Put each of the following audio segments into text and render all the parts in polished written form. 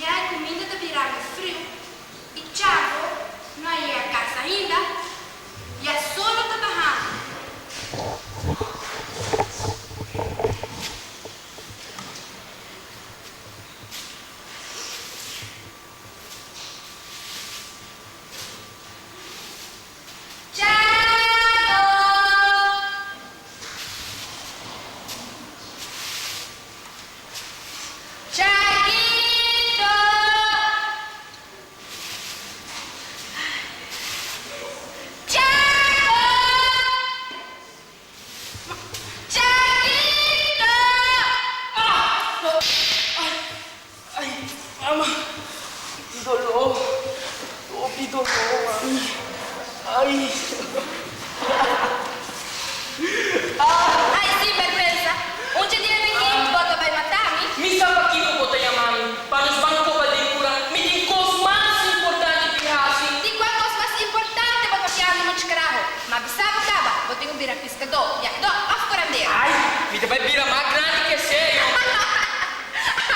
Ya e cuminda ta birando friu y Chago no a yega cas ainda. Ya solo ta bahando. Chago! Chaguito! Chago! Chaguito! Ay, ay, mama. Mi doló. Hopi doló, mami. Ay. Ay, sinbergüensa. Un dje dia aki bo ta bai mata mi. Mi sa pakiko bo ta yama mi. Pa nos ban koba den kura. Mi tin kos mas importante di hasi. Di kua kos mas importante bo ta piando muchu karaho? Ma bisa bo kaba, bo tin ku bira piskadó, yagdó òf kurandero. Ay, mi ta bai bira mas grandi ke seyo.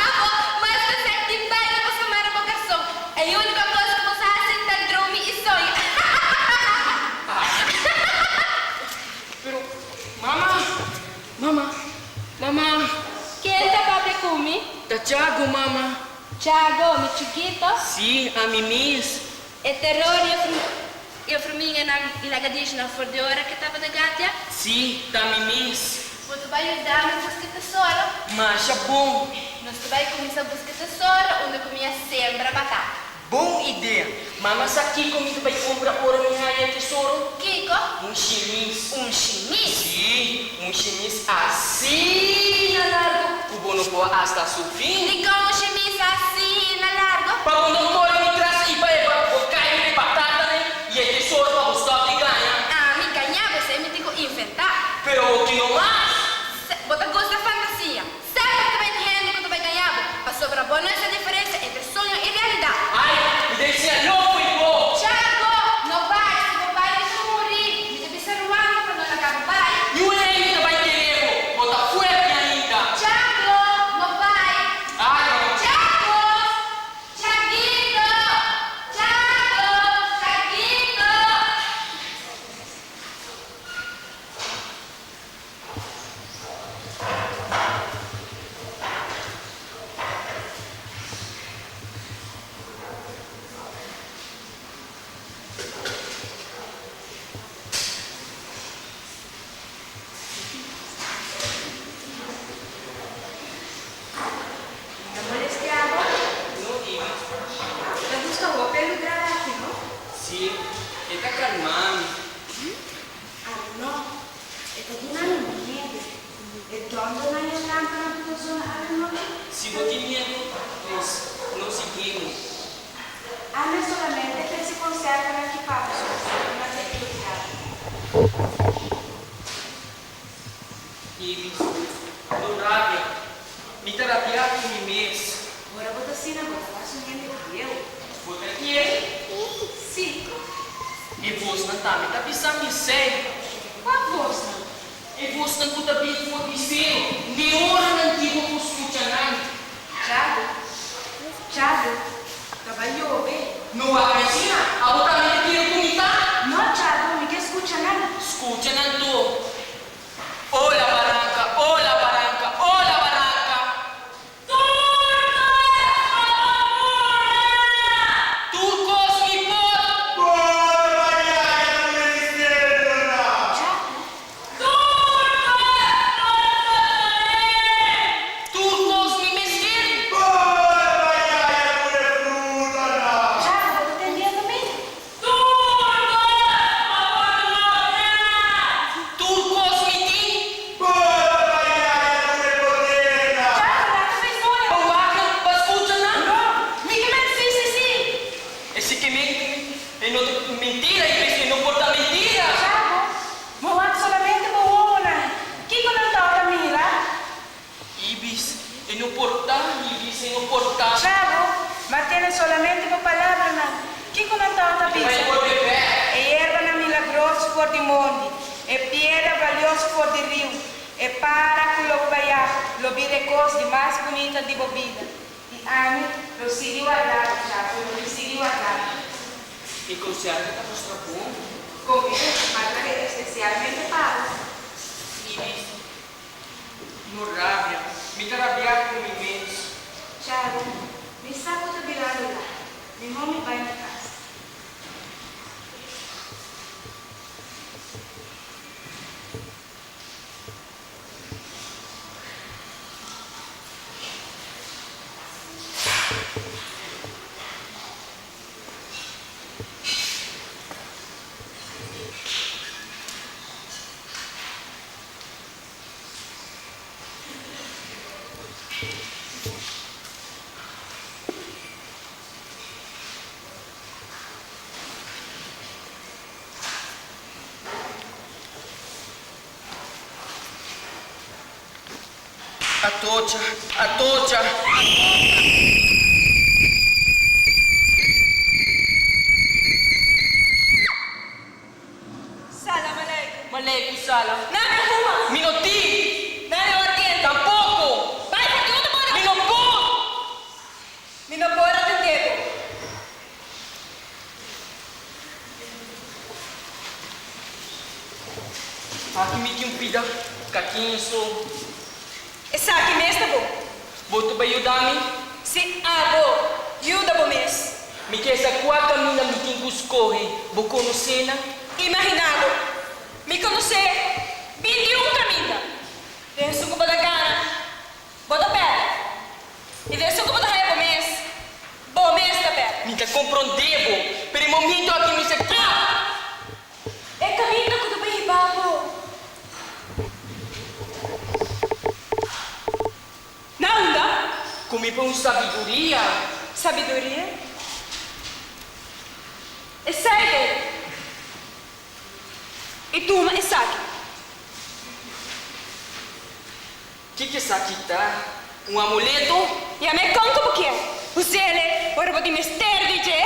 Abo, mas ta ser tin bai ku bo sa mara bo karson. E úniko kos ku bo sa hasi ta drumi i soña. Pero, mama, mama, mama. Ken ta papia ku mi? Ta Chago, mama. Chago, mi chikito? Sí, ami mis. E teror i e fruminganan i lagadishnan for di ora ke tabata gatia? Sí, ta mi mis. Bo ta bai yuda mi buska tesoro? Masha bon! Nos ta bai kuminsá buska tesoro unda ku mi a sembra batata. Bon idea! Mama sa kiko mi ta bai kumpra ora mi haña e tesoro? Kiko? Un shimis. Un shimis? Sí, un shimis asina largu ku bo no por hasta su fin. Dikon un shimis asina largu? Pa bo no kore mi tras i pa e bo kai riba e batatanan i e tesoro pa bo stòp di gaña. Ami gaña bo esei mi tin ku inventá. Pero bo tin no mas. Bo ta gusta fantasia. Semper ta bai tin hende ku ta bai gaña bo, pasobra bo no e sa diferensia entre soño i realidat. Ai, mi ta ensiña loco i bo! Chago, no bai, si bo bai mi ta muri. Mi ta bisa Ruanda pa no laga bo bai. Niun hende ta bai kere bo, bo ta fuerte ainda. Chago, no bai. Ai, no. Chago! Chaguito! Chago! Chaguito! Mi ta molestia bo? No, Ivy. Bo ta gusta hopi e lugar aki, no? Sí, e ta calma mi. Ami no. E ta duna mi miedu. E dòndernan i e lampanan ku ta zona alanochi. Si bo tin miedu, pues no sigui mi. Ami solamente trese konsehonan ki pa boso na ta elogiá. Ibis, No rabia. Mi ta rabiá ku mi mes. Ora bo ta asina bo ta wak un hende bieu. Bo ta kier? Sí. E bosnan tambe ta bisa mi esei. Kua bosnan? E bosnan ku ta bin for di sero, ni ora nan di bo por skucha nan. Chado, Chado, ta bai yobe. No wak asina, abo tambe ta kere ku mi ta? No, Chado, mi ke skucha nan. Skucha nan tur. Hola baranka, hola baranka, hola baranka. Tur kos mi por. Por mañana ministerionan. Ibis, e no por ta, Ibis, e no por ta. Chavo, ma tene solamente bo palabranan. Kiko nan tabata Mi ta bisa? bai bolbe bek. E yerbanan milagroso for di mondi, e piedra balioso for di riu, e para ku lo bo bayá lo bira e kos di mas bunita di bo bida. I ami lo sigui warda bo, Chavo, lo mi sigui warda bo. E konserto ta mustra bon. Kom'é, ma trahe espesialmente pa bo. Ibis, No rabia, mi ta rabia ku mi mes. Charo, Mi sa ku ta birando lat. Mihó mi bai mi kas. Atocha, atocha, atocha. Salam aleikum. Maleikum salam. Nami huma. Mi no tin. Nami aguardiente. Tampoco. Bai pa di otro banda. Mi no por. Mi no por atendé bo. Aki mi tin un pida kakiño so. Esaki mes ta bo. Bo ta bai yuda mi? Si abo yuda bo mes. Mi ke sa kua kaminda mi tin ku skohe. Bo konosé nan? Imaginá bo, mi konosé bintiun kaminda. Den esun ku bo ta gana, bo ta pèrdè. I den esun ku bo ta haña bo mes, bo mes ta pèrdè. Mi ta komprondé bo, pero e momento aki mi sa kla. E kaminda ku ta bai hiba bo. Na unda? Ku mi pa un sabiduria. Sabiduria? Esei bo. I tuma esaki. Kiko esaki ta? Un amuleto? Yam'é kon ku bo kier. Us'el ora bo tin mester di dje.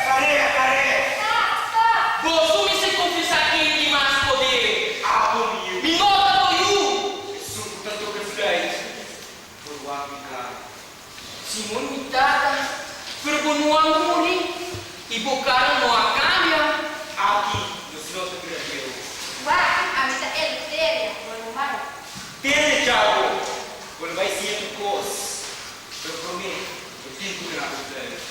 Paré, paré! Stop, stop! Boso mester confesá ken tin mas poder. Abo mi yu. Mi no ta bo yu. Esun ku ta toka fluit por wak mi kara. Simon mi tata, pero bo no a muri i bo kara no a kambia. Aki nos no ta bira bieu. Wak, ami ta Eleuteria, bo ruman. Tene chavo, bo lo bai siña tur kos, pero promé bo tin ku gana bo fluit.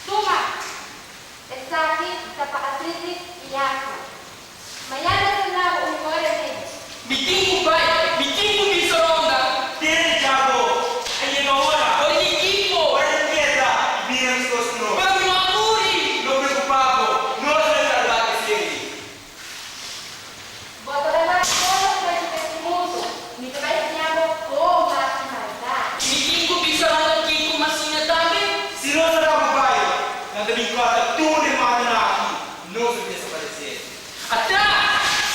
Tuma! Esaki ta pa artritis i asma. Mañana ta nabo un mihó remedi. Mi tin ku bai, mi tin ku bisa ronda. Tene chavo, a yega ora. Ora di kiko? Ora di keda i bira meskos ku nos. Pero mi no a muri. No preokupá bo, nos lo salbá esei. Bo ta bai wak kon ta bai di mundu. Mi ta bai siña bo kon hasi maldat. Mi tin ku bisa ronda kiko m'asina tambe. Si nos a laga bai, nan ta bin kòrta tur e matanan aki, nos lo desaparesé. Ata!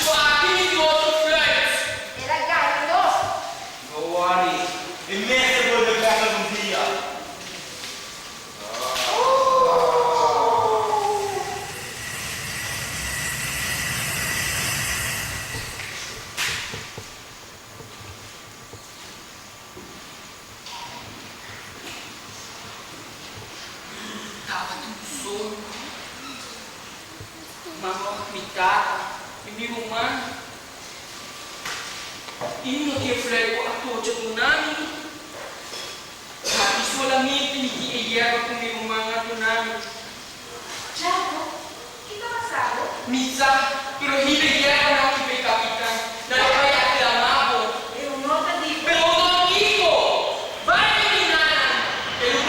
Su aki mi di otro fluit. El a gana nos. No worry, e mester bolbe bèk algun dia. Tabata un soño. Mama òf mi tata i mi ruman. I mi no tin e flei ku a tocha duna mi. Aki solamente mi tin e yerba ku mi ruman a duna mi. Chaco, ki ta pasa bo? Mi sa, pero hiba e yerbanan aki pa e kapitan. Nan lo bai aklamá bo. E un no ta di bo. Pero no kiko! Bai mi di nanan! E lo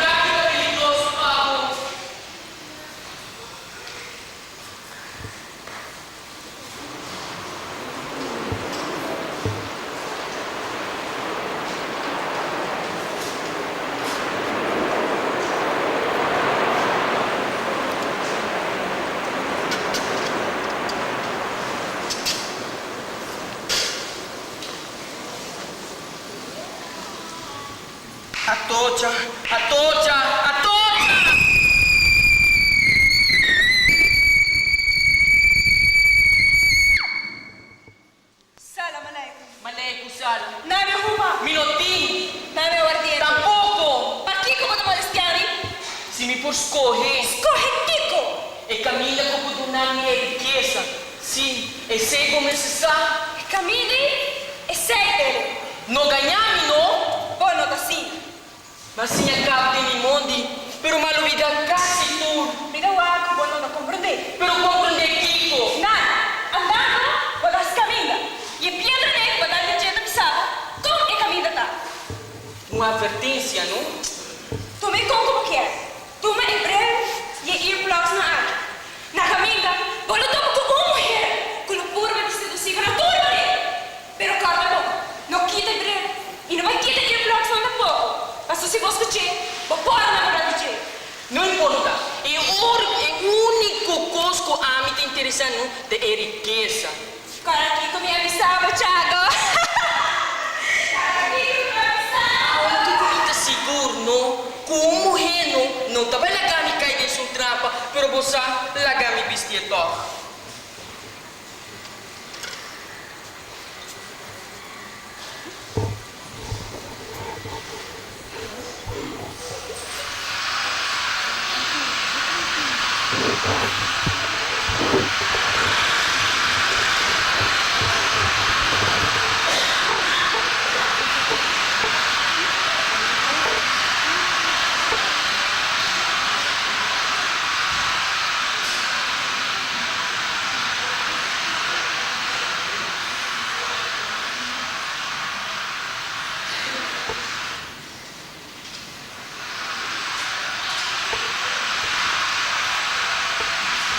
Atocha, atocha, atocha! Salam aleikum. Maleikum salam. Nami huma. Mi no tin. Nami awardiente. Tampoko. Pakiko bo ta molestia mi? Si mi por skohe. Skohe kiko? E kaminda ku por duna mi e rikesa. Si, esei bo mester sa. E kaminda ei, esei dele. No gaña mi no. Bo no ta siña. M'a siña kap den mi mondi, pero m'a lubidá kasi tur. Mi ta wak ku bo no ta komprondé. Pero komprondé kiko? Nada. Andando, bo ta hasi kaminda. I e piedra nei ku bo ta den dje ta bisa bo kon e kaminda ta. Un atvertensia, no? Tuma e kon ku bo kier. Tuma e bril i e earplugsnan aki. Na kaminda, bo lo topa ku un muher ku lo purba di sedusí bo na tur manera. Pero kòrda bo, no kita e bril i no bai kita e earplugsnan tampoko, pasobra si bo skuch'é, bo por namorá di dje. No importa. E or e úniko kos ku ami ta interesá no ta e rikesa. Kòrda kiko mi a bisa bo, Chago. Kòrda kiko mi a bisa bo. Aunke ku mi ta sigur no ku un muhé no no ta bai laga mi kai den su trampa, pero bo sa laga mi bistié tòg.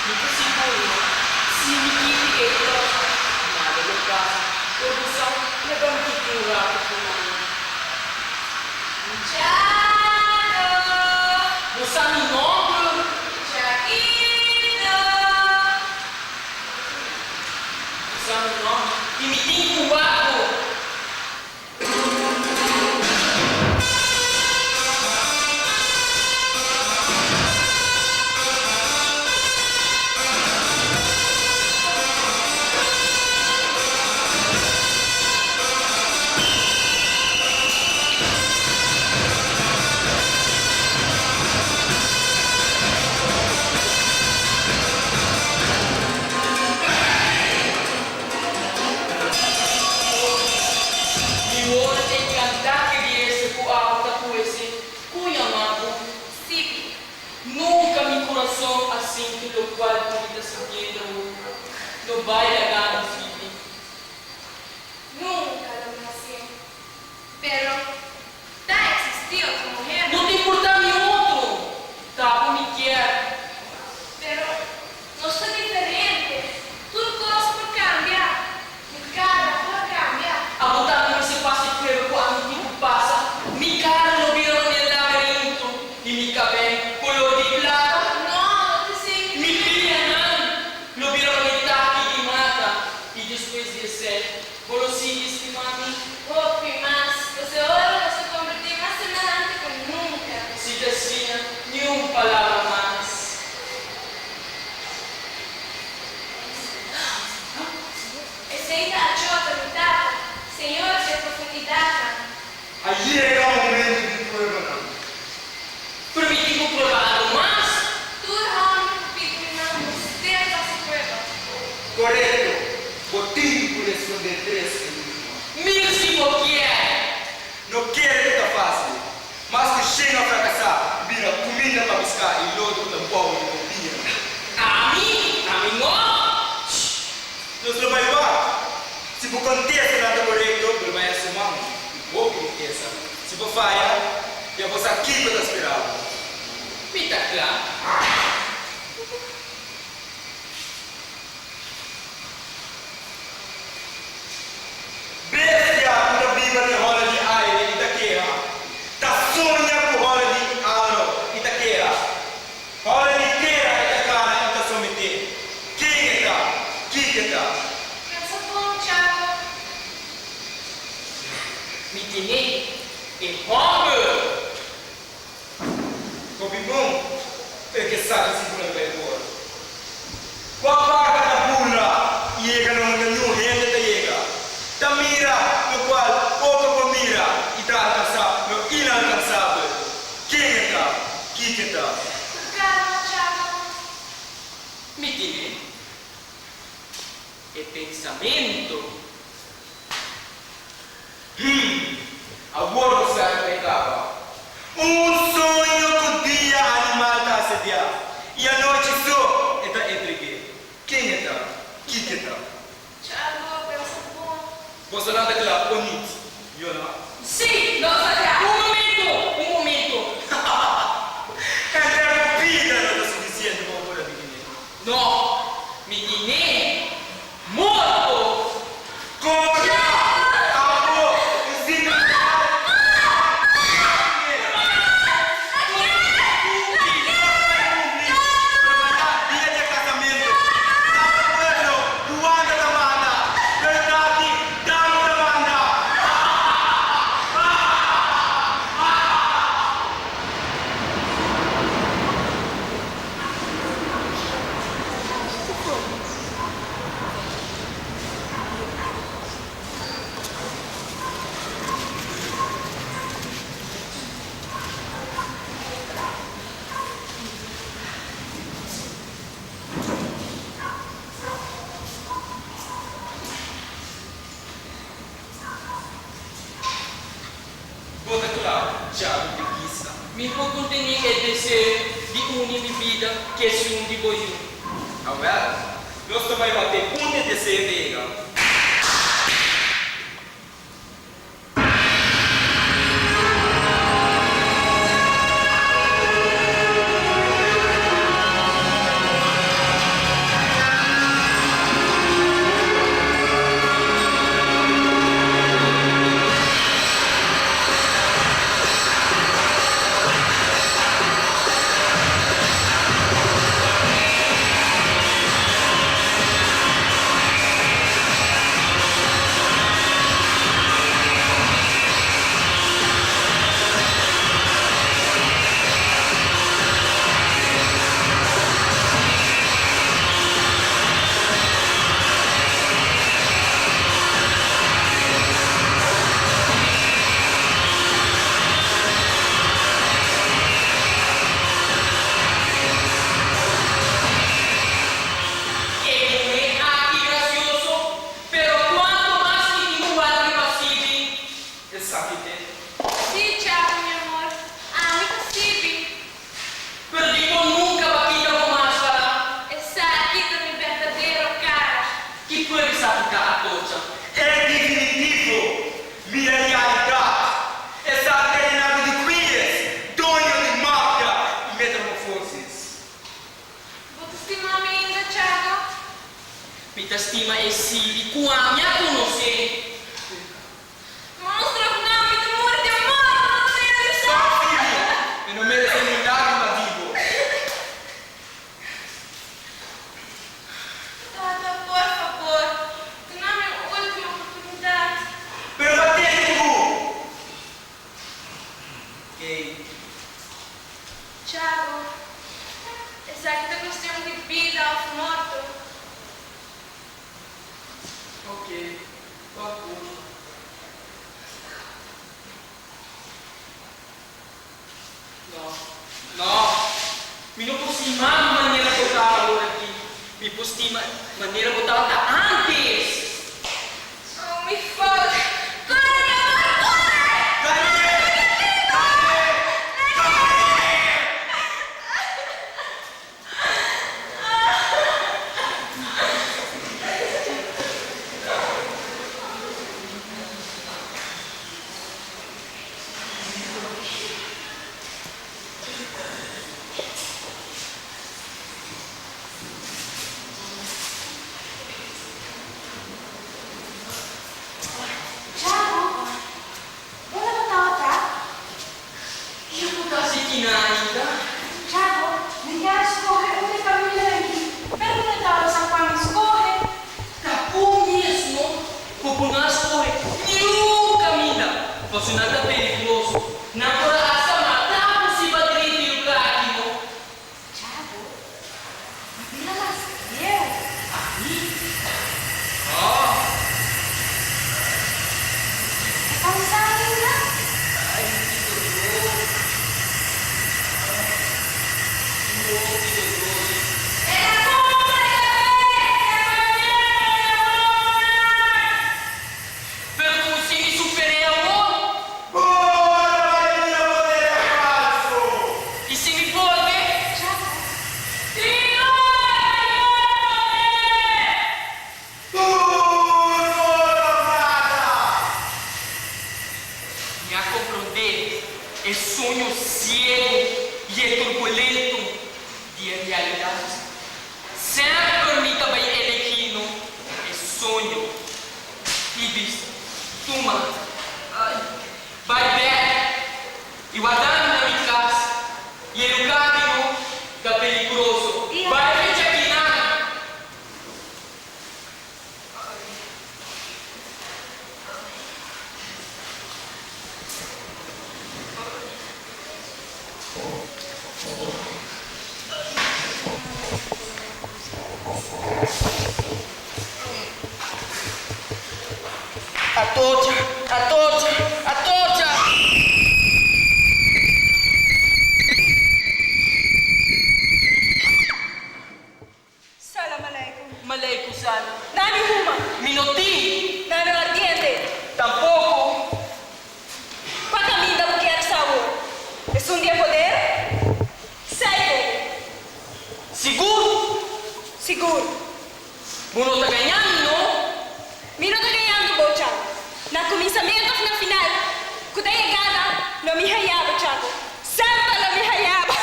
Mi ta sigur si mi kiti e tòg nada lo pasa, pero bo sa laga mi kiti un rato ku nan. Chago! Bo sa mi nòmber? Chaguito! Bo sa mi nòmber i mi tin ku wak bo. Mi wor ta encantá ke bieste ku abo ta kuese ku yama bo. Sipi. Nunca mi curason a sinti locual ku mi ta sintiendo awo. No bai laga mi, Sipi. Nunca lo mi hacié. Pero ta existí otro muher. No ta importá mi otro. Ta bo mi kier. Pero nos ta diferente. Tur cos por cambia. Mi cara por cambia. Abo tambe mester pasa e prueba cu ami tin cu pasa. Mi cara lo bira manera laberinto y mi cabey color di plata. No, no ta esey mi Mi pianan lo bira manera taki di mata y despues di esey bo lo sigui stima mi. Hopi mas, pasobra ora nos ta kombertí mas semehante ku nunka. Si ta asina, ni un palabra mas. Esei ta Achota, mi tata, Señor di e profundidatnan. A yega momento di pruebanan. Permití ku prueba algu mas. Tur hòmber ku pidi mi man mester pasa prueba. Korekto, bo tin ku respondé tres enigma. Mira si bo kier. No kere ku ta fásil. Mas ku shen a frakasá, bira kuminda pa biská i lodo ku ta bou di bo pia. Ami? Ami no! Nos lo bai wak. Si bo kontesta nan ta korekto, bo lo bai a su man i hopi rikesa. Si bo faya, ya bo sa kiko ta spera bo. Mi ta kla. Bestia ku ta biba den hòla di aire i ta keha, ta soña ku hòla di aro i ta keha. Hòla di tera e ta kana i ta someté. Ken e ta? Kiko e ta? Pensa bon, Chago. Mi tene e hòmber. Hopi bon, pero ke sa ku si bula bai por. Kua barka ta bula i yega na unda niun hende ta yega? Ta mira lokual otro por mira i ta alkansá lo inalkansabel. Ken e ta? Kiko e ta? Ku kalma, Chago. Mi tine e pensamento. Hum! Awor bo sa ku e kaba. Un soño ku dia animal ta asediá i anochi so e ta entreg'é. Ken e ta? Kiko e ta? Chago, pensa bon. Boso nan ta kla o nit? Yo no. Sí, nos ta kla. Un momento! Un momento! Henter bo bida no ta sufisiente pa bo por a bikiné. No, mi tiné Morto! Kontra abo un signo real Dia di e kasamentu Na bo pueblo Juanda ta manda Pero taki Dami ta manda. Bo ta kla, Djabi Pekisa? Mi por kontení e deseo di uni mi bida ku esun di bo yu. Awèl, nos ta bai wak e punto e deseo ta yega. E muhé aki gracioso, pero cuanto mas mi tin cu wak riba Sibi. Esaki te. Sí, Chago, mi amor, ami ta Sibi. Pero dikon nunka bo a kita bo maskara? Esaki ta mi berdadero kara. Ki pueblo esaki ta atocha? E definitivo, mi realidat. Esaki ta Renato di Quies, doño di mafia i metamorfosis. Bo ta stima mi ainda, Chago? Mi ta stima e Sibi ku ami a konosé. Monstruo ku nan mi ta muri di amor, bo no ta realisá. Stop Sibi, mi no merece ni un lagrima di bo. Tata, por fabor, duna mi un ultimo oportunidat. Pero ta tende ku bo. Kay. Chago, esaki ta cuestion di bida of morto. Ok, wak uno. No, no, mi no por stima mi manera bo ta awor aki, mi por stima manera bo tabata antes. Oh, mi fout. Corre, mi amor, corre! Kale! Kale! Kale! Chago, unda bo tabata? Yo por ta haci kina ainda? Chago, mi kier scoge un di familia aki, pero mi no tabata sa cua mi scoge. Ta bo mesmo cu bo no a scoge niun caminda, pasobra nan ta peligroso. Nan por a hasta mata bo si bo a drenta e lugar aki. Atocha, atocha, atocha! Salam aleikum. Maleikum salam. Nami huma. Mi no tin. Nami ardiente. Tampoco. Kua kaminda bo kier sa awor? Esun di e poder? Sai bo. Sigur? Sigur. Bo no ta gaña mi, no? Mi no ta gañando bo, Chago. Na kuminsamentu òf na final, ku ta yegada, lo mi haña bo, Chago. Semper lo mi haña bo.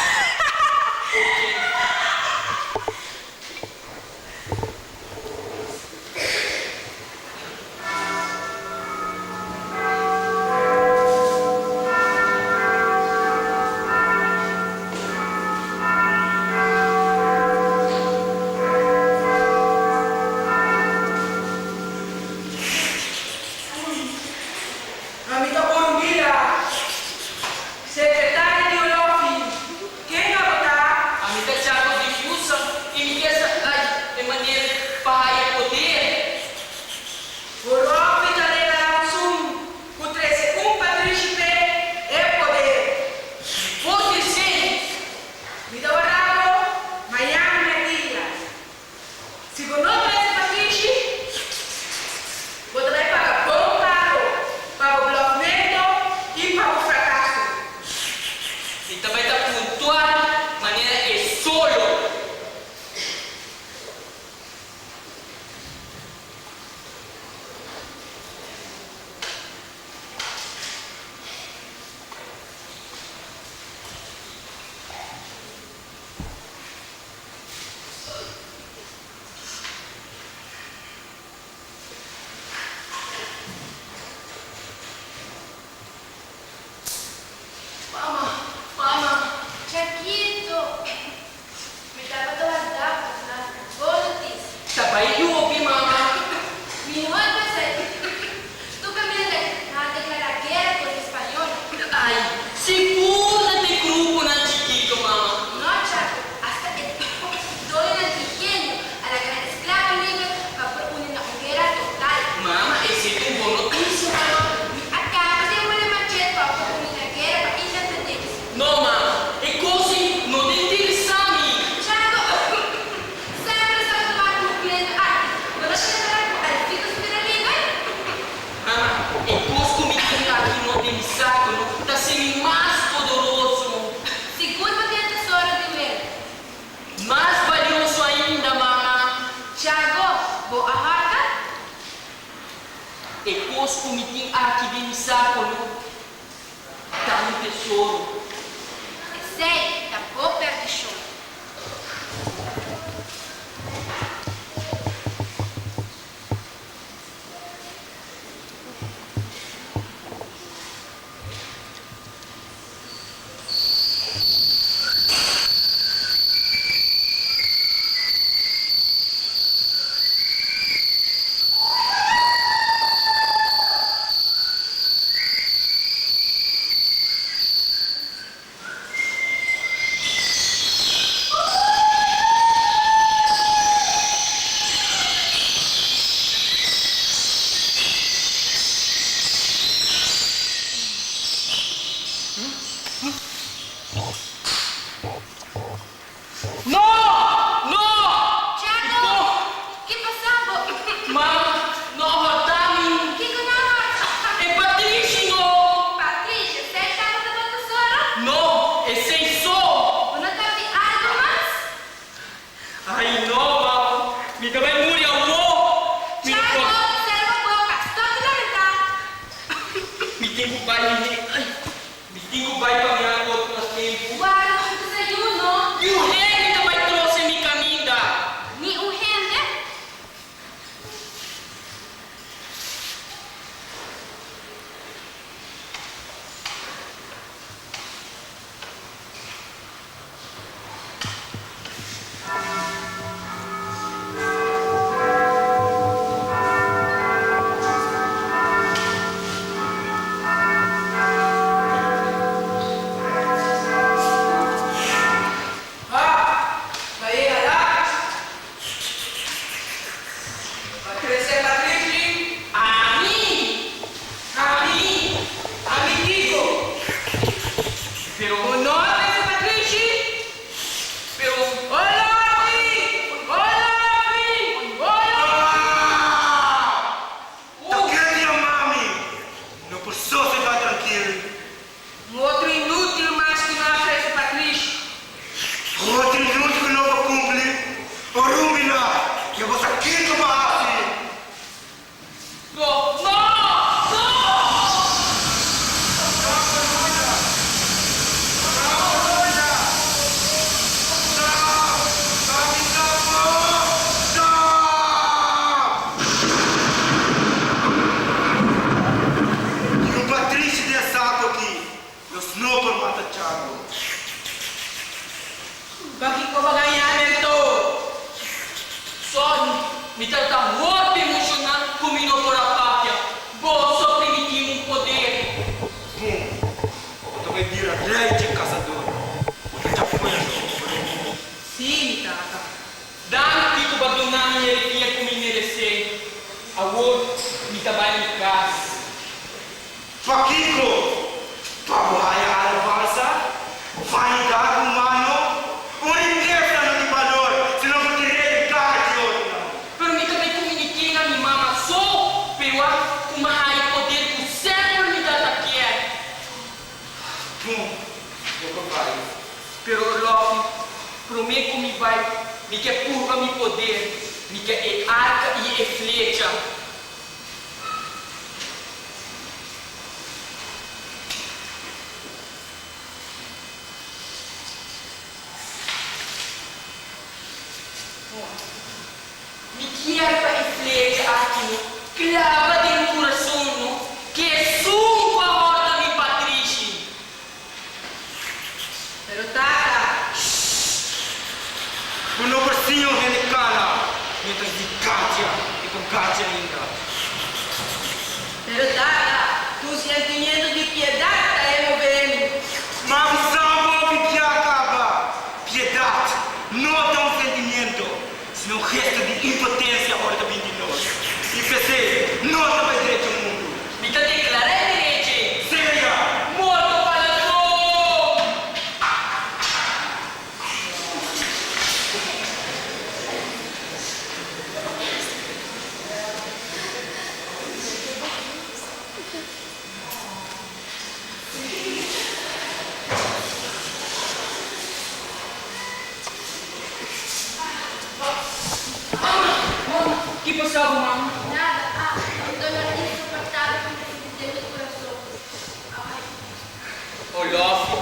Ami ta Borungila, sekretario di Olofi. Ken abo ta? Ami ta Chaco di Houston i mi ke sa ai e manera pa haya poder. Olofi ta regalá un sun ku trese un patrishi p'e e poder. Mi por tres'é. Mi ta wardá bo mañana mèrdia. Si bo no trese patrishi, bo ta bai paga bon karo pa bo blòfmento i pa bo frakaso. Mi ta bai ta puntual manera e solo. Mama, mama. Chakito, mi tabata warda pa na bon noticia. Ta bai yobi, mama. Mihor pensai, tu caminda nan a declara guera contra spañol. Ai, sigur na te gruponan chikito, mama. No, Chaco, hasta e doñonan di genio a laga nan esclavo liber pa por uni na un guera total. Mama, esei ta un bon noticia, mama. Mi a caba di wele machet pa por uni na guera pa independencia. No, mama, e cos ei no ta interesa mi. Chaco, semper sa tuma cu pleno aki. Bo ta prepara cu Alfito su bira liber? Mama, e cos cu mi tin aki no den mi saco no ta ser mi mas podoroso. Sigur bo tin e tesoro di Will. Mas balioso ainda, mama. Chago, bo a horka? E cos cu mi tin aki den mi saco no ta mi tesoro. Esey ta bo perdicion. Pakiko bo a gaña mi anto? Sorry, mi tabata hopi emoshoná ku mi no por a papia. Boso a primintí mi un poder. Bon, bo ta bai bira rei dje kasador. Bo ta djapuerdo, bo no? Sí, mi tata. Danki ku bo a duna mi e dia ku mi meresé. Awor mi ta bai mi kas. Pakiko? Pa bo haya alabansa? Vanidad humano? Un rikesa no tin balor si no bo tin religá di otronan. Pero mi ta bai komuniké na mi mama so, pero a ku mi a haya poder ku semper mi tata kier. Bon, bo por bai. Pero Loki, promé ku mi bai, mi ke purba mi poder, mi ke e arka i e flecha. Mi kier pa e flecha aki no claba den curason no ke esun cu a horta mi patrishi. Pero tata. Shh! Bo no por siña un hende cana mientras di gacha e por gacha ainda. Pero tata, tu sentimiento di piedad ta e move mi. Ma bisa bo ki bia caba. Piedad no ta un sentimiento, sino un gesto di impotencia ora ta bin di nos. Y p'esey no ta bay drecha mundu. Mi ta declara e derechi. Sea! Morto pa ladron! Mama, mama, ki pasa bo mama? Nada, ah, un dolor insoportabel cu mi ta sinti den mi curason. Ay. Olofi,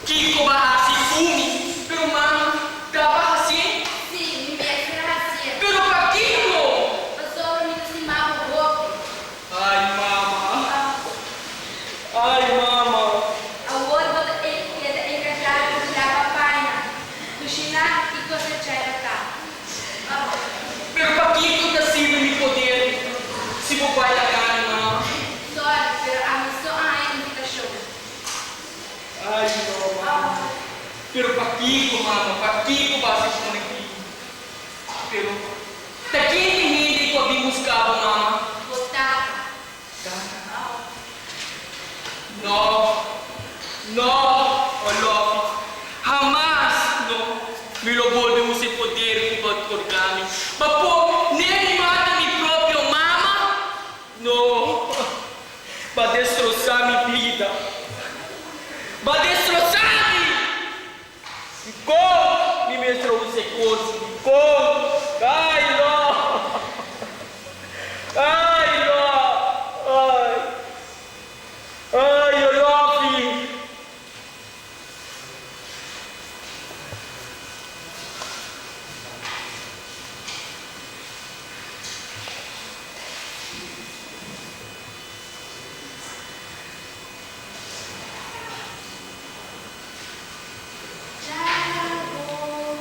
kiko bo a haci cu mi? Pero mama, ta bo a hacié? Sí, mi mester a hacié. Pero pakiko? Pasobra mi ta stima bo hopi. Ay mama, ay mama. Awor bo ta keda enkargá di laba paña, kushiná i kosechá e batata. Pero pakiko ta sirbi mi poder si bo bai laga mi, mama? Sorry, pero ami so a haña invitashon. Ay no, mama. Pero pakiko, mama, pakiko bo a hasi esaki aki? Pero, ta ken e hende ku a bin buska bo, mama? Bo tata. Tata? No, no, Olofi, hamas no mi lo bolbe usa e poder ku bo a otorgá mi pa por ne mi mata mi propio mama. No, bo a destrosá mi bida. Bo a destrosá mi! Dikon mi mester usa e kos? Dikon? Ai no! Ai no! Ai! Ai Olofi! Chavo.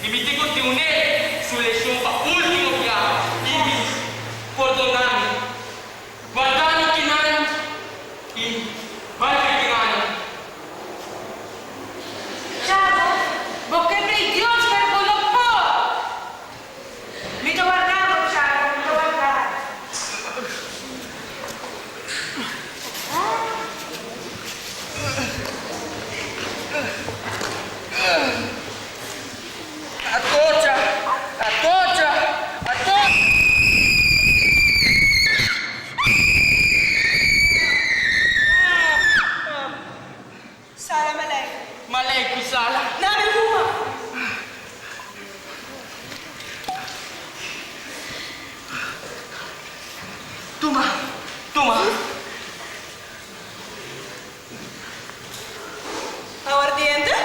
I mi tin ku dun'é su leshon pa último biaha. Ibis, pordoná mi. Guardá mi kinan i bai ku e kinannan. Chavo, bo ke bri Dios pero bo no por! Mi ta warda bo, Chavo, mi ta warda. Atocha! Atocha! Atocha! Sala Malay. Malay ku sala. Nami huma. Tuma, tuma. Aguardiente?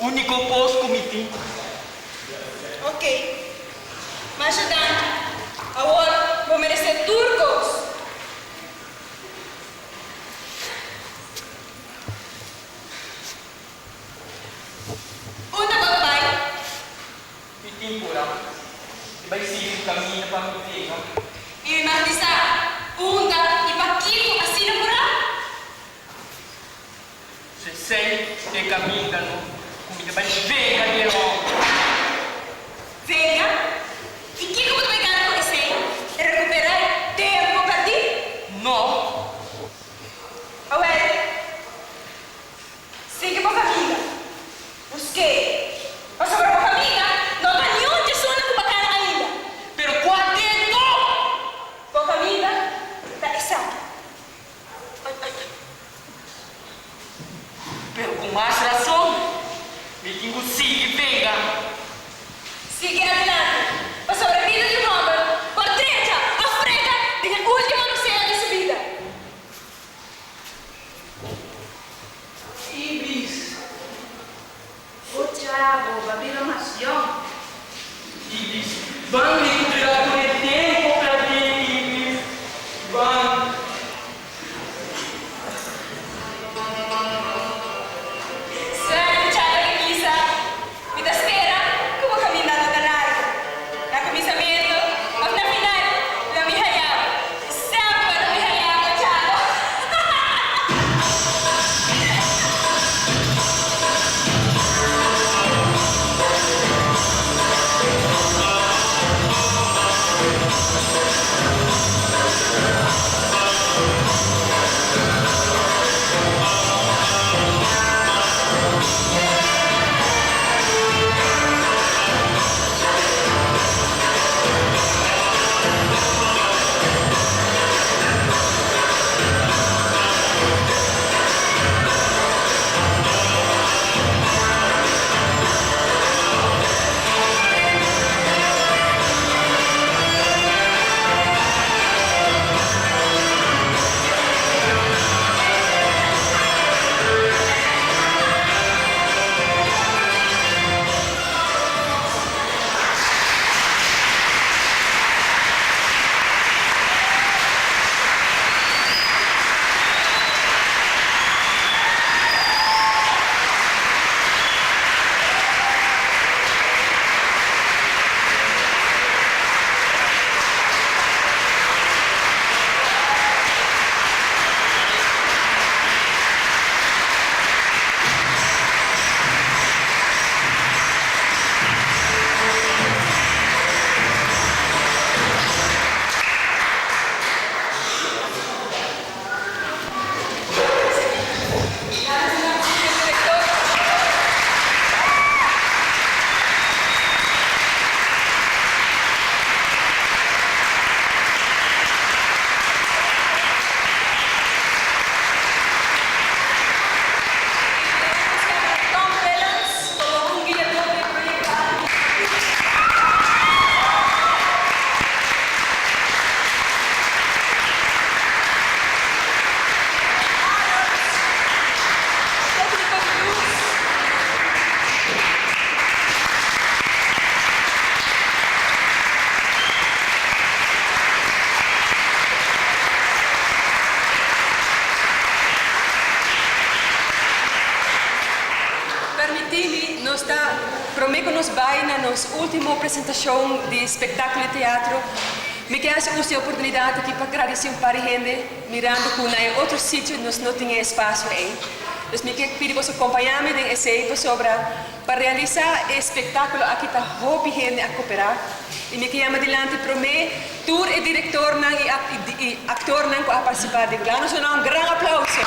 Úniko kos ku mi tin. Ok. Masha danki. Awor bo meresé tur kos. Unda bo ta bai? Mi tin pura. Mi bai sigui mi kaminda pa mi tega. I mi mag di sa unda i pakiko asina purá? Si esei ta e kaminda no ku mi ta bai venga di e hòmber. Venga? I kiko bo ta bai gana ku esei? Rekuperá e tempu pèrdí? No. Awèl, sigui bo kaminda. Busk'é. Pasobra bo kaminda no ta niun djesuna ku bakana ainda. Pero kua tempu? Bo kaminda ta esaki. Ai, ai, ai. Pero ku mas rason, mi tin ku sigui venga. Sigui adelante, pasobra bida di un hòmber por drecha òf frega den e último rosea di su bida. Ibis. O Chavo, bo a bira mas yòn. Ibis, Ban recuperá tur e tempo perdí, Ibis. Ban. Suerte, Chavo di misa. Mi ta spera ku bo kaminda no ta largu. Na kuminsamentu òf na final lo mi haña bo. Semper lo mi haña bo, Chavo. Nos ta promé ku nos bai na nos último presentashon di spektákulo di teatro, mi ke hasi uso di e oportunidat aki pa gradisí un par di hende, mirando ku na e otro sitio nos no tin e espasio ei. Dus mi ke pidi boso kompañá mi den esei pasobra pa realisá e spektákulo aki ta hopi hende a koperá i mi ke yama dilanti promé tur e direktornan i aktornan ku a partisipá den. Laat nos duna un gran aplauso.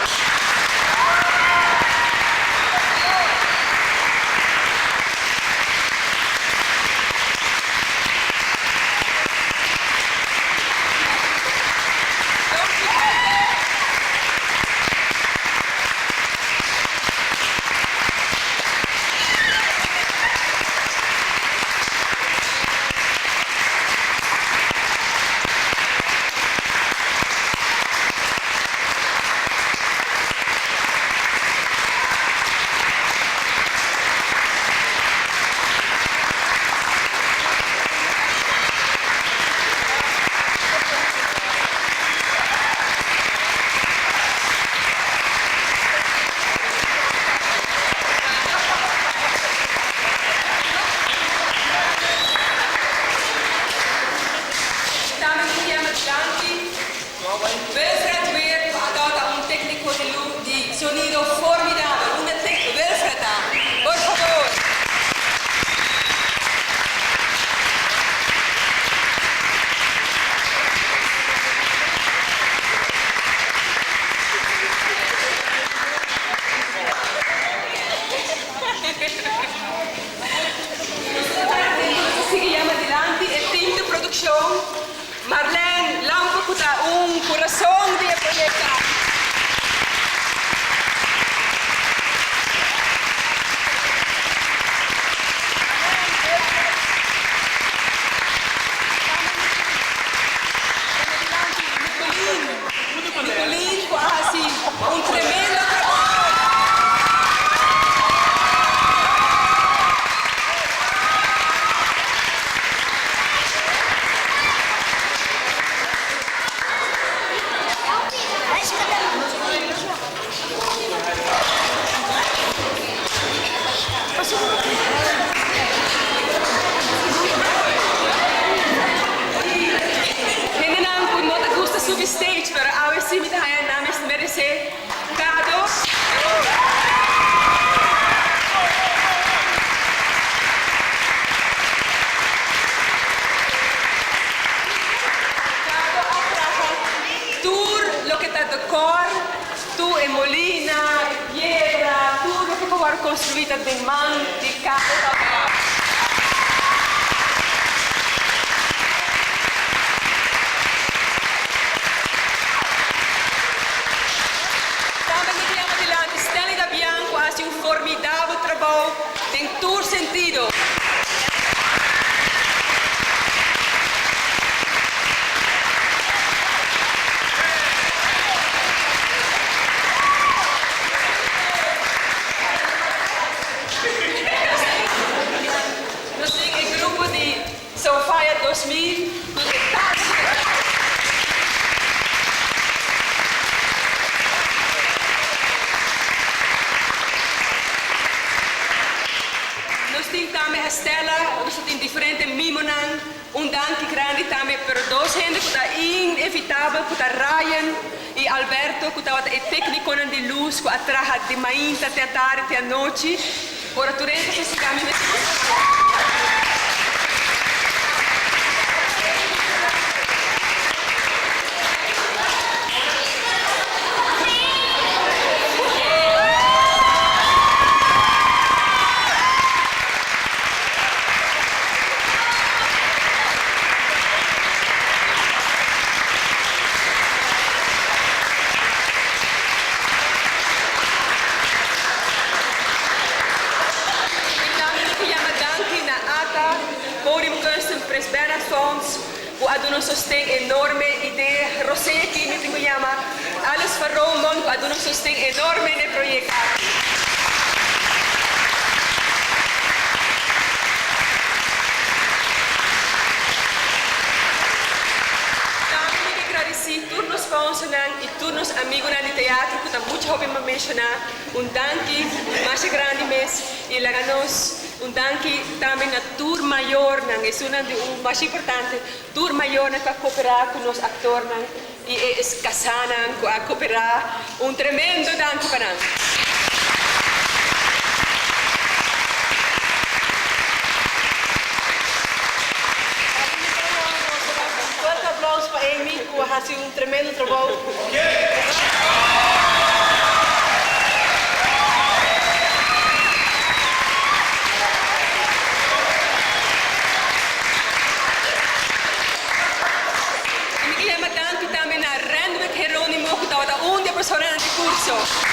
Tambe mi yama Danki Wilfred Weer cu a tabata un tecnico di lu di sonido formidabel. Unda tec Wilfred ta? Por favor. Nos ta sigui yama dilanti e team di produccion, Marlene Lampe cu ta un curason di e proyecto aki. Nicolin cu a haci un tremendo trabou. Hendenan cu no ta gusta subi stage pero awe si mi ta haya nan mes merece kado. Kado a traha tur loke ta decor, tur e molina, e piedra, tur loke por wòrdu construi ta den man di Kado tabata. Tambe mi ta yama dilanti Stanley Dabian cu a haci un formidabel trabou den tur sentido. Nos tin e grupo di Sofia 2000 cu e tas. Nos tin tambe Estela, nos ta tin diferente mimonan. Un danki grandi tambe pero dos hende cu ta inevitabel cu ta Ryan y Alberto cu tabata e tecniconan di luz cu a traha di mainta te atardi te anochi. Ora tur hende ta sosega mi mester gosa. I tambe mi ke yama danki na ata, Podiumkunsten, Prins Bernhard Fonds, ku a duna un sosten enorme i den Rosé aki mi tin ku yama Alice van Roomond ku a duna un sosten enorme na e proyekto aki. Tambe mi ke gradisí tur nos sponsornan i tur nos amigunan di teatro ku ta muchu hopi pa menshoná. Un danki masha. masha grandi mes y laga nos un danki tambe na tur mayornan, esunnan di un masha importante, tur mayornan cu a coopera cu nos actornan y e casanan cu a coopera, un tremendo danki pa nan. Un fuerte aplauso pa Amy cu a haci un tremendo trabou. Y mi ke yama danki tambe na Randwick Heronimo cu tabata un di e personanan di curso.